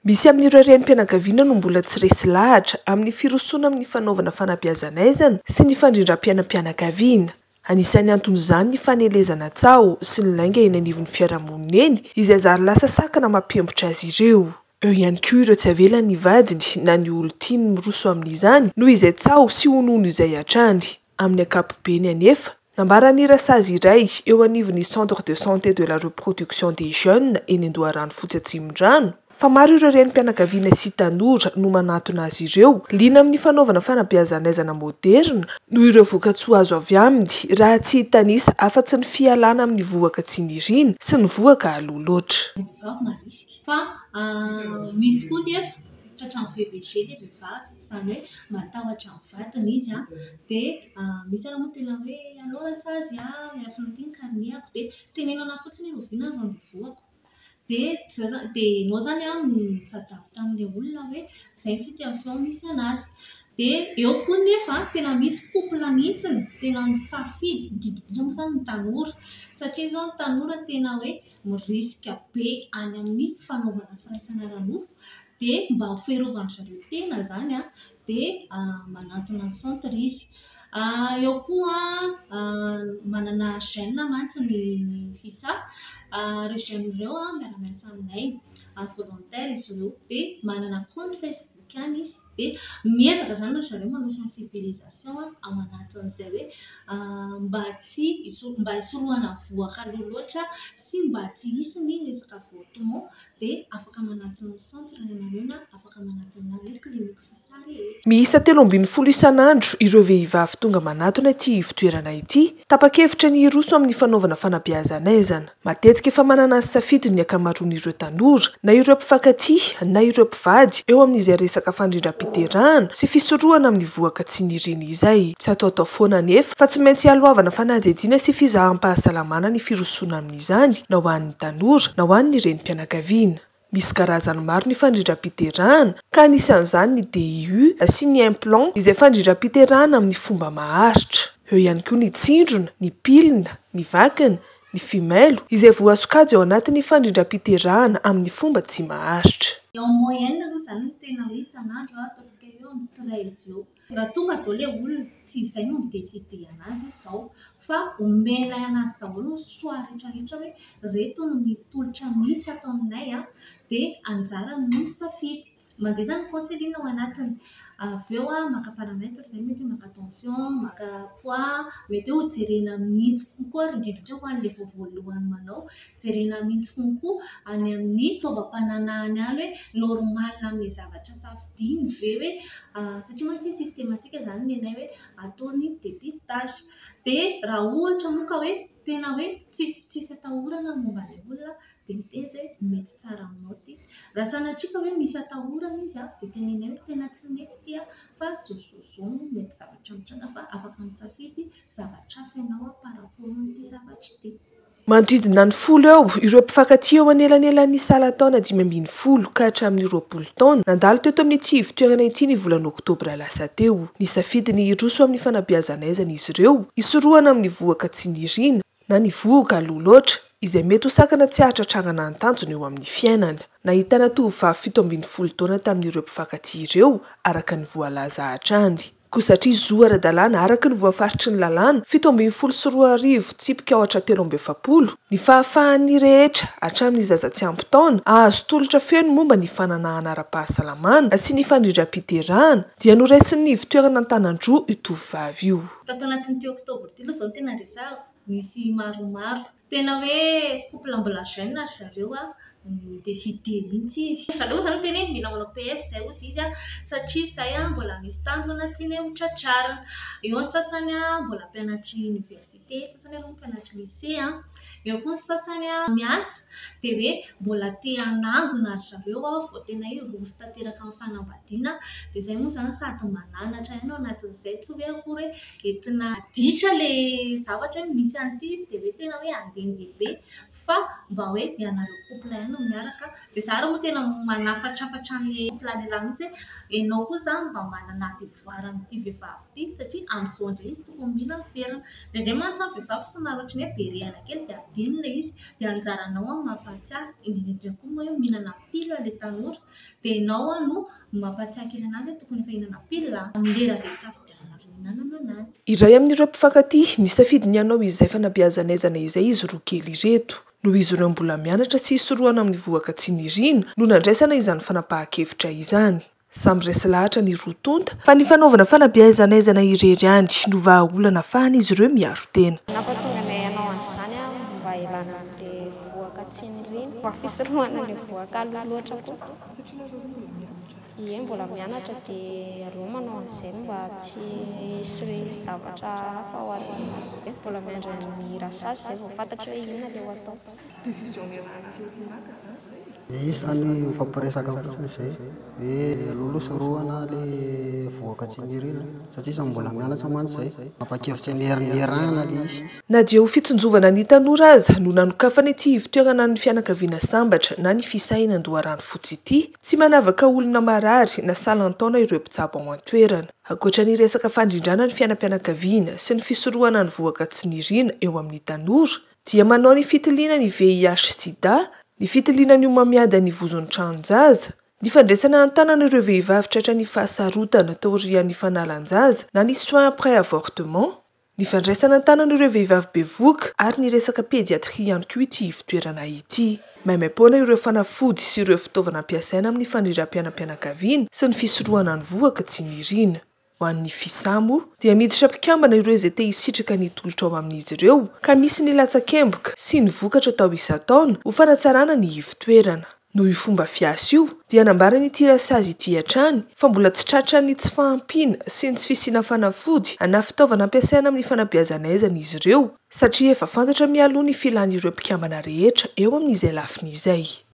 Misy amin'ireo renim-pianakaviana no mbola tsy resy lahatra amin'ny firosoana amin'ny fanaovana fanabeazan'aizana sy ny fandrindram-piainam-pianakaviana. Anisan'ny anton'izany ny fanelezana tsaho sy ny lainga eny anivon'ny fiarahamonina eny, izay zary lasa sakana mampiembotra azy ireo. Eo ihany koa ireo tsy avelan'ny vadiny na ny olon-tiany miroso amin'izany noho izay tsaho sy honohono izay hatrany. Amin'ny ankapobeny anefa, nambaran'ny rasazy iray eo anivon'ny Centre de santé de la reproduction des jeunes eny Andoharanofotsy Atsimondrano, fa maro ireo renim-pianakaviana sy tanora no manatona azy ireo, liana amin'ny fanaovana fanabeazan'aizana moderina noho ireo vokatsoa azo avy aminy, raha tsy hitanisa afa-tsy ny fialana amin'ny vohoka tsy nirina sy ny vohoka aloha loatra. Ny vehivavy marisika fa misy koa nefa tratran'ny VBG ilay vehivavy, izany hoe matahotra ny vadiny izy dia misy ary moa tena hoe aleo rasazy miafina aty ny carnet-ako dia teneno anahy fotsiny hoe oviana ny rendez-vous-ako. Dia zay zany, dia ianao izany an mi-s'adapte amin'ilay olona hoe izay ny situation misy an'azy. Dia eo koa nefa tena misy couple mihitsy tena misafidy, indrindra indrindra moa izany ny tanora satria izao ny tanora tena hoe mi-risque be any amin'ny fanaovana firaisana ara-nofo dia mba ho fiarovan-dry zareo tena izany an, dia manantona ny centre izy. Eo koa manana gène mantsy ny FISA. Ireo gène ireo miara-miasa aminay, volontaire izy ireo. Dia manana compte Facebook ihany izy. Dia miezaka izany ry zareo manao sensibilisation ao anatin'izay hoe mba tsy mba hisorohana vohoka aloha loatra sy mba tsy hisy ny resaka avortement. Dia afaka manatona ny centre ianareo na afaka manatona ny clinique FISA. Miisa 13 isan'andro ireo vehivavy tonga manatona ity ivotoerana ity, tapa-kevitra ny hiroso amin'ny fanaovana fanabeazan'aizana. Matetika efa manana ny safidiny ny ankamaroan'ireo tanora, na ireo mpifankatia na ireo mpivady eo amin'izay resaka fandrindram-piterahana sy fisorohana amin'ny vohoka tsy nirina izay. Tsy ataotao foana anefa fa tsy maintsy ialohavana fanadihadiana sy fizaham-pahasalamana ny firosoana amin'izany na ho an'ny tanora na ho an'ny renim-pianakaviana. Misy karazany maro ny fandrindram-piterahana, ka anisan'izany ny DIU sy ny implant izay fandrindram-piterahana amin'ny fomba maharitra. Eo ihany koa ny tsindrona, ny pilina, ny vakina, ny fimailo, izay voasokajy ao anatin'ny fandrindram-piterahana amin'ny fomba tsy maharitra. En moyenne aloha izany ny tena hoe isan'andro ataontsika eo amin'ny 13 eo. Raha tonga izao ilay olona, tsy izay no mi-decider an'azy hoe izao, fa omenay an'azy daholo ny choix rehetra rehetra hoe ireto no misy tolotra misy ato aminay dia anjarany no misafidy. Mandeha izany ny counseling ao anatiny. Avy eo maka paramètre izay, mety hoe maka tension, maka poids, mety hoe hojerena mihitsy kokoa ary indrindra indrindra ho an'ilay vao voalohany manao, jerena mihitsy konkoa any amin'ny taovam-pananahany any hoe normal amin'ilay zavatra safidiany ve hoe satria mantsy systematique izany ny anay hoe atao ny dépistage. Dia raha ohatra moa ka hoe tena hoe tsisy tsisy atahorana ny momba ilay olona dia miteny izy hoe mety tsara aminao ity. Raha sanatria ka hoe misy atahorana izy dia tenenay hoe tena tsy mety ity fa zao zao zao no mety zavatra mitranga fa afaka misafidy zavatra hafa ianao par rapport amin'ity zavatra ity. Manodidina ny 10 eo ireo mpifankatia eo anelanelan'ny salan-taona 15 ka hatramin'ny 20 taona nandalo teto amin'ity ivotoerana ity ny volana oktobra lasa teo. Nisafidy ny hiroso amin'ny fanabeazan'aizana izy ireo, hisorohana amin'ny vohoka tsy nirina na ny vohoka aloha loatra, izay mety ho sakana tsy hahatratrarana ny tanjona eo amin'ny fiainana. Nahitana tovovavy 17 taona tamin'ireo mpifankatia ireo, araka ny voalaza hatrany. Koa satria zo ara-dalàna araka ny voafaritry ny lalàna 2017 tsipika aotra 43, ny fahafahan'ny rehetra, hatramin'ny zaza tsy ampy taona, hahazo tolotra feno momba ny fananahana ara-pahasalamana sy ny fandrindram-piterahana, dia noraisin'ny ivotoerana an-tanan-droa io tovovavy io. Tato anatin'ity oktobra ity aloha izao no tena resahako, nisy maromaro. Tena hoe couple mbola jeune ry zareo a, mi-decider mihitsy izy. Ry zareo izany miteny hoe mila manao PF izay hozy izy a, satria izay mbola misy tanjona tiany ho tratrarina. Eo ny sasany mbola mpianatry université, sasany aloha mpianatry lycée a, eo koa ny sasany miasa dia hoe mbola te hanangona ry zareo vao tena hoe hiroso tanteraka amin'ny fanambadiana. Dia izay moa izany sady mananatra ihany ao anatin'izay, tsy hoe akory hoe entina ditra ilay zavatra hoe misy an'ity izy dia hoe tena hoe handehandeha be fa mba hoe ianareo couple ihany no miaraka. Dia izaho ary moa tena manafatrafatra an'ilay couple lehilahy mihitsy hoe ianao koa izany mba manana devoir amin'ity vehivavy ity satria amin'izao indray izy tokony mila miverina. Indraindray mantsy ny vehivavy somary ohatran'ny hoe be rehana kely dia adino ilay izy. Dia anjaranao mampahatsiahy, indrindra indrindra koa moa hoe mihinana pilule ilay tanora. Dia ianao no mampahatsiahy kely anazy hoe tokony efa hihinana pilule amin'ny lera izay isafidiananareo hihinanana anazy. Iray amin'ireo mpifankatia nisafidy ny hanao izay fanabeazan'aizana izay izy roa kely ireto. Noho izy ireo mbola mianatra sy hisorohana amin'ny vohoka tsy niriana no nandraisana izany fanapahan-kevitra izany. Samy resy lahatra ny roa tonta fa ny fanaovana fanabeazan'aizana irery ihany no vahaolana ahafahan'izy ireo miaro tena. Nampatonga anay hanao an'izany mba hialana amin'ilay vohoka tsy niriana, mba fisorohana ilay vohoka aloha loatra koa. Ie, mbola mianatra dia aleo manao an'izay mba tsy hisy zavatra hafa ao aoriana. Mbola miandry ny rasazy izay vao fantatra hoe inona ilay ho atao. Izy zany mifampiresaka fotsiny izay hoe aleo aloha sorohana ilay vohoka tsy niriana satria samy mbola mianatra mantsy izay. Nanapa-kevitra niarahana ilay izy. Na dia ho fitsinjovana ny tanora aza no nanokafana ity ivon-toerana ny fianakaviana sambatra na ny fisahina Andoharanofotsy ity, tsy manavaka olona marary na salan-taona ireo mpitsabo ao an-toerana. Ankoatra ny resaka fandrindrana ny fiainam-pianakaviana sy ny fisorohana ny vohoka tsy niriana eo amin'ny tanora, dia manao ny fitiliana ny VIH sida, ny fitiliana ny homamiadan'ny vozon'ny tranon-jaza, ny fandraisana an-tanana ireo vehivavy tratra ny fahasarotana taorian'ny fanalan-jaza na ny soins après avortement, ny fandraisana an-tanana ireo vehivavy bevohoka ary ny resaka pédiatrie ihany koa ity ivon-toerana ity. Maimaim-poana ireo fanafody sy ireo fitaovana ampiasaina amin'ny fandrindram-piainam-pianakaviana sy ny fisorohana ny vohoka tsy niriana. Ho an'ny FISA moa dia miditra mpikambana ireo izay te hisitraka ny tolotra ao amin'izy ireo ka misy ny latsakemboka sy ny vokatra atao isan-taona ho fanatsarana ny ivon-toerana. Noho io fomba fiasa io dia nambaran'ity rasazy ity hatrany fa mbola tsy tratran'ny tsy fahampiana sy ny tsy fisiana fanafody na fitaovana ampiasaina amin'ny fanabeazan'aizana izy ireo satria efa fantatra mialoha ny filan'ireo mpikambana rehetra eo amin'izay lafiny izay.